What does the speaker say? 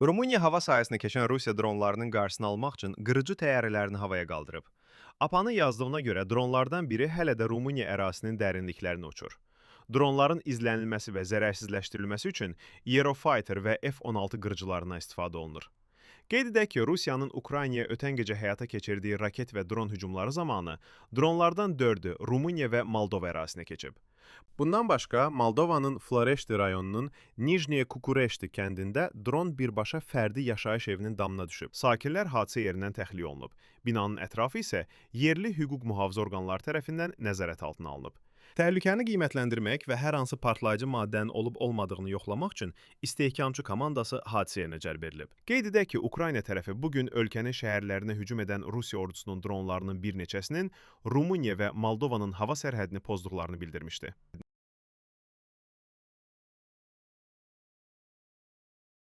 Rumıniya hava sahəsinə keçən Rusiya dronlarının qarşısını almaq üçün qırıcı təyyarələrini havaya qaldırıb. APA-nın yazdığına görə dronlardan biri hələ də Rumıniya ərazisinin dərinliklərinə uçur. Dronların izlənilməsi və zərərsizləşdirilməsi üçün Eurofighter və F-16 qırıcılarından istifadə olunur. Qeyd edək ki, Rusiyanın Ukraynaya ötən gecə həyata keçirdiyi raket və dron hücumları zamanı dronlardan 4-ü Rumıniya və Moldova ərazisinə keçib. Bundan başqa Moldovanın Floreşti rayonunun Nijniye Kukureşti kəndində dron birbaşa fərdi yaşayış evinin damına düşüb. Sakinlər hadisə yerindən təxliyə olunub. Binanın ətrafı isə yerli hüquq mühafizə orqanları tərəfindən nəzarət altına alınıb. Təhlükəni qiymətləndirmək və hər hansı partlayıcı maddənin olub-olmadığını yoxlamaq üçün istehkamçı komandası hadisə yerinə cəlb edilib. Qeyd edək ki, Ukrayna tərəfi bu gün ölkənin şəhərlərinə hücum edən Rusiya ordusunun dronlarının bir neçəsinin Rumıniya və Moldovanın hava sərhədini pozduqlarını bildirmişdi.